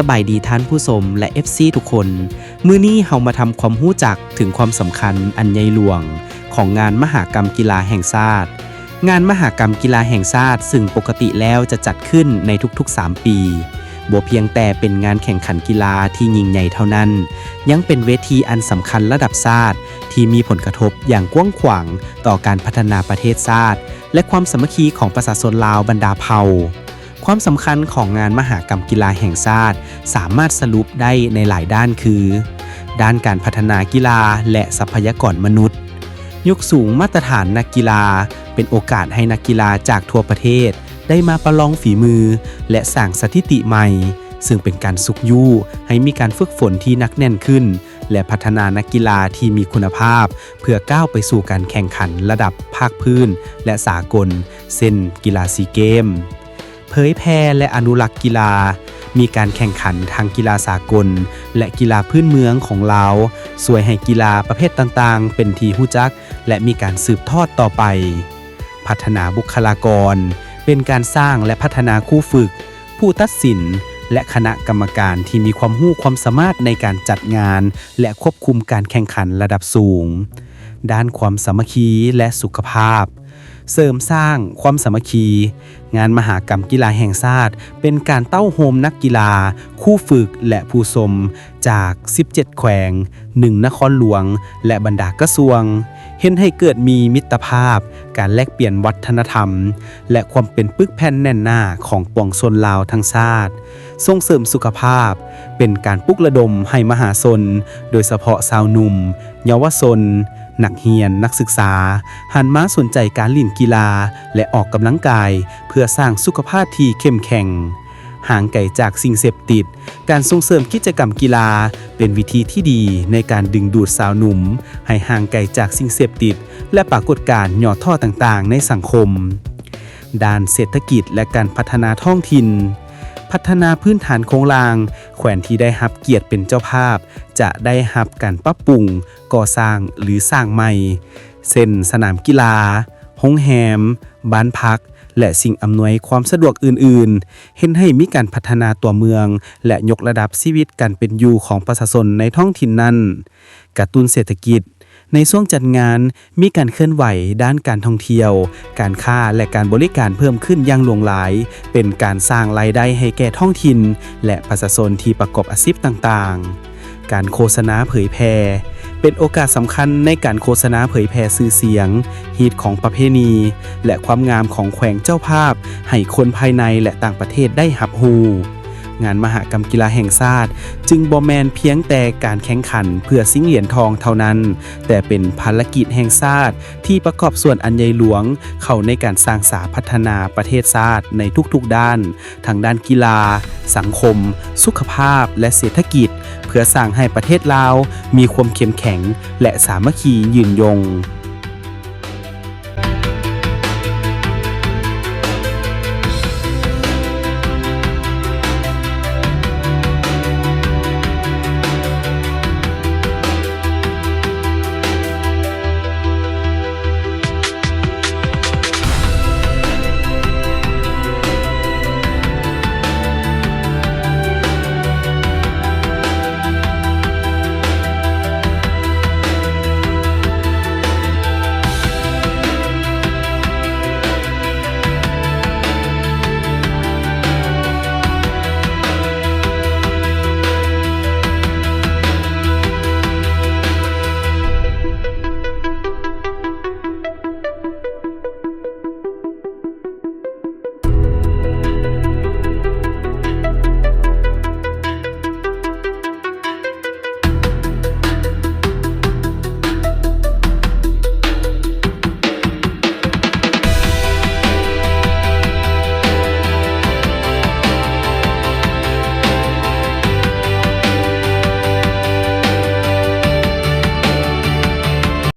ສະບາຍດີທ່ານຜູ້ຊົມ ແລະ ເອັຟຊີ ທຸກຄົນ. ມື້ນີ້ເຮົາມາທຳຄວາມຮູ້ຈັກເຖິງຄວາມສຳຄັນອັນໃຫຍ່ຫຼວງຂອງງານມະຫະກຳກິລາແຫ່ງຊາດ. ງານມະຫະກຳກິລາແຫ່ງຊາດ ຊຶ່ງປົກກະຕິແລ້ວຈະຈັດຂຶ້ນໃນທຸກໆສາມປີ, ບໍ່ພຽງແຕ່ເປັນງານແຂ່ງຂັນກິລາທີ່ຍິ່ງໃຫຍ່ເທົ່ານັ້ນ, ຍັງເປັນເວທີອັນສຳຄັນລະດັບຊາດ ທີ່ມີຜົນກະທົບຢ່າງກວ້າງຂວາງຕໍ່ການພັດທະນາປະເທດຊາດ ແລະ ຄວາມສາມັກຄີຂອງປະຊາຊົນລາວບັນດາເຜົ່າ. ຄວາມສຳຄັນຂອງງານມະຫະກຳກິລາແຫ່ງຊາດ ສາມາດສະຫຼຸບໄດ້ໃນຫຼາຍດ້ານຄື ດ້ານການພັດທະນາກິລາ ແລະ ຊັບພະຍາກອນມະນຸດ, ຍົກສູງມາດຕະຖານນັກກິລາ, ເປັນໂອກາດໃຫ້ນັກກິລາຈາກທົ່ວປະເທດໄດ້ມາປະລອງຝີມື ແລະ ສ້າງສະຖິຕິໃໝ່, ຊຶ່ງເປັນການຊຸກຍູ້ໃຫ້ມີການຝຶກຝົນທີ່ໜັກແໜ້ນຂຶ້ນ ແລະ ພັດທະນານັກກິລາທີ່ມີຄຸນນະພາບ ເພື່ອກ້າວໄປສູ່ການແຂ່ງຂັນລະດັບພາກພື້ນ ແລະ ສາກົນ ເຊັ່ນ ກິລາຊີເກມ. ເຜີຍແຜ່ ແລະ ອະນຸລັກກິລາ, ມີການແຂ່ງຂັນທັງກິລາສາກົນ ແລະ ກິລາພື້ນເມືອງຂອງລາວ, ຊ່ວຍໃຫ້ກິລາປະເພດຕ່າງໆເປັນທີ່ຮູ້ຈັກ ແລະ ມີການສືບທອດຕໍ່ໄປ. ພັດທະນາບຸກຄະລາກອນ, ເປັນການສ້າງ ແລະ ພັດທະນາຄູຝຶກ, ຜູ້ຕັດສິນ ແລະ ຄະນະກຳມະການທີ່ມີຄວາມຮູ້ຄວາມສາມາດໃນການຈັດງານ ແລະ ຄວບຄຸມການແຂ່ງຂັນລະດັບສູງ. ດ້ານຄວາມສາມັກຄີ ແລະ ສຸຂະພາບ, ເສີມສ້າງຄວາມສາມັກຄີ. ງານມະຫະກຳກິລາແຫ່ງຊາດ ເປັນການເຕົ້າໂຮມນັກກິລາ, ຄູຝຶກ ແລະ ຜູ້ຊົມຈາກສິບເຈັດແຂວງ, ໜຶ່ງນະຄອນຫຼວງ ແລະ ບັນດາກະຊວງ, ເຮັດໃຫ້ເກີດມີມິດຕະພາບ, ການແລກປ່ຽນວັດທະນະທຳ ແລະ ຄວາມເປັນປຶກແຜ່ນແໜ້ນໜາຂອງປວງຊົນລາວທັງຊາດ. ສົ່ງເສີມສຸຂະພາບ, ເປັນການປຸກລະດົມໃຫ້ມະຫາຊົນ, ໂດຍສະເພາະຊາວໜຸ່ມ, ເຍົາວະຊົນ, ນັກຮຽນ, ນັກສຶກສາ ຫັນມາສົນໃຈການຫຼິ້ນກິລາ ແລະ ອອກກຳລັງກາຍ ເພື່ອສ້າງສຸຂະພາບທີ່ເຂັ້ມແຂງ, ຫ່າງໄກຈາກສິ່ງເສບຕິດ. ການສົ່ງເສີມກິດຈະກຳກິລາ ເປັນວິທີທີ່ດີໃນການດຶງດູດຊາວໜຸ່ມໃຫ້ຫ່າງໄກຈາກສິ່ງເສບຕິດ ແລະ ປາກົດການຫຍໍ້ທໍ້ຕ່າງໆໃນສັງຄົມ. ດ້ານເສດຖະກິດ ແລະ ການພັດທະນາທ້ອງຖິ່ນ, ພັດທະນາພື້ນຖານໂຄງລ່າງ, ແຂວງທີ່ໄດ້ຮັບກຽດເປັນເຈົ້າພາບ ຈະໄດ້ຮັບການປັບປຸງ, ກໍ່ສ້າງ ຫຼື ສ້າງໃໝ່, ເຊັ່ນ ສະໜາມກິລາ, ໂຮງແຮມ, ບ້ານພັກ ແລະ ສິ່ງອຳນວຍຄວາມສະດວກອື່ນໆ, ເຮັດໃຫ້ມີການພັດທະນາຕົວເມືອງ ແລະ ຍົກລະດັບຊີວິດການເປັນຢູ່ຂອງປະຊາຊົນໃນທ້ອງຖິ່ນນັ້ນ. ກະຕຸ້ນເສດຖະກິດ. ໃນຊ່ວງຈັດງານ ມີການເຄື່ອນໄຫວດ້ານການທ່ອງທ່ຽວ, ການຄ້າ ແລະ ການບໍລິການເພີ່ມຂຶ້ນຢ່າງຫຼວງຫຼາຍ, ເປັນການສ້າງລາຍໄດ້ໃຫ້ແກ່ທ້ອງຖິ່ນ ແລະ ປະຊາຊົນທີ່ປະກອບອາຊີບຕ່າງໆ. ການໂຄສະນາເຜີຍແຜ່ ເປັນໂອກາດສຳຄັນໃນການໂຄສະນາເຜີຍແຜ່ຊື່ສຽງ, ຮີດຄອງປະເພນີ ແລະ ຄວາມງາມຂອງແຂວງເຈົ້າພາບ ໃຫ້ຄົນພາຍໃນ ແລະ ຕ່າງປະເທດໄດ້ຮັບຮູ້. ງານມະຫະກຳກິລາແຫ່ງຊາດ ຈຶ່ງບໍ່ແມ່ນພຽງແຕ່ການແຂ່ງຂັນເພື່ອຊິງຫຼຽນທອງເທົ່ານັ້ນ, ແຕ່ເປັນພາລະກິດແຫ່ງຊາດທີ່ປະກອບສ່ວນອັນໃຫຍ່ຫຼວງເຂົ້າໃນການສ້າງສາພັດທະນາປະເທດຊາດໃນທຸກໆດ້ານ, ທັງດ້ານກິລາ, ສັງຄົມ, ສຸຂະພາບ ແລະ ເສດຖະກິດ, ເພື່ອສ້າງໃຫ້ປະເທດລາວມີຄວາມເຂັ້ມແຂງ ແລະ ສາມັກຄີຍືນຍົງ.